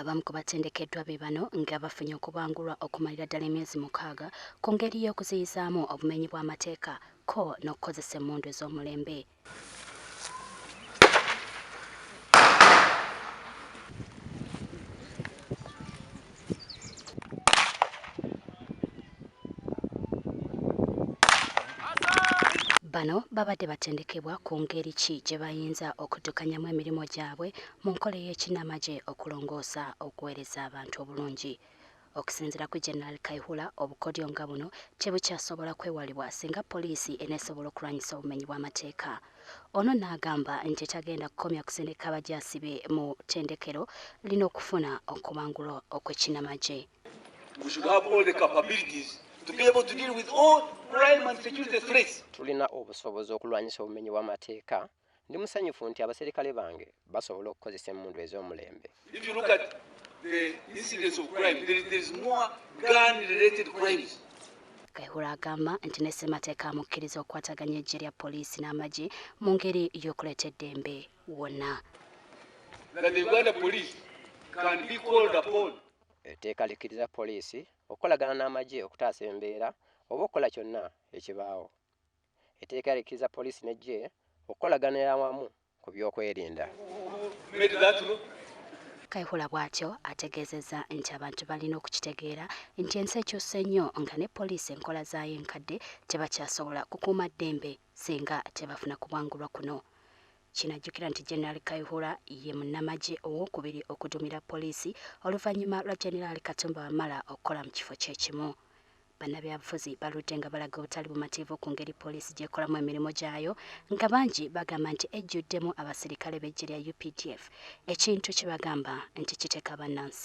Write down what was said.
Abamu ku batendekeddwa be bano nga bafunye okubangulwa okumalira ddala emyezi 6 ku ngeri y'okuziyizaamu obumenyi bw'amateeka ko n'okukozesa emmundu ez'omulembe. Bano babadde batendekebwa ku ngeri ki gye bayinza okuddukanyamu emirimu gyabwe mu nkola ey'ekinnamagye okulongoosa okuweereza abantu obulungi. Okusinziira ku General Kayihura, obukodyo nga buno tebukyasobola kwewalibwa singa poliisi eneesobola okulwanyisa obumenyi bw'amateeka. Ono n'agamba nti tagenda kukomya kusindika abajaasi be mu ttendekero lino okufuna okubangulwa okw'ekinnamagye. We should have all the capabilities to be able to deal with all crime and security threats. Tulina obusobozi okulwanyisa obumenyi bw'amateeka. Ndi musanyufu nti abaserikale bange basobola okukozesa emmundu ez'omulembe. If you look at the incidence of crime, there is more gun-related crimes. Kayihura agamba nti ne ssemateeka amukkiriza okukwataganya eggye lya poliisi n'amagye mu ngeri y'okuleeta eddembe wonna. That the Uganda police can be called upon. Etteeka likkiriza poliisi okukolagana n'amagye okutaasa embeera oba okukola kyonna ekibaawo. Etteeka likkiriza poliisi n'eggye okukolaganira awamu ku by'okwerinda. Made that law. Kayihura bw'atyo ategeezezza nti abantu balina okukitegeera nti ensi ekyuse nnyo nga ne poliisi enkola zaayo enkadde tebakyasobola kukuuma ddembe singa tebafuna kubangulwa kuno. Kinajjukira nti General Kayihura ye munnamagye owookubiri okudumira poliisi oluvannyuma lwa General Katumba Wamala okukola mu kifo kye kimu. Bannabyabufuzi baludde nga balaga obutali bumativu ku ngeri poliisi gy'ekolamu emirimu gyayo nga bangi bagamba nti ejjuddemu abasirikale b'eggye lya UPDF, ekintu kye bagamba nti kiteeka bannansi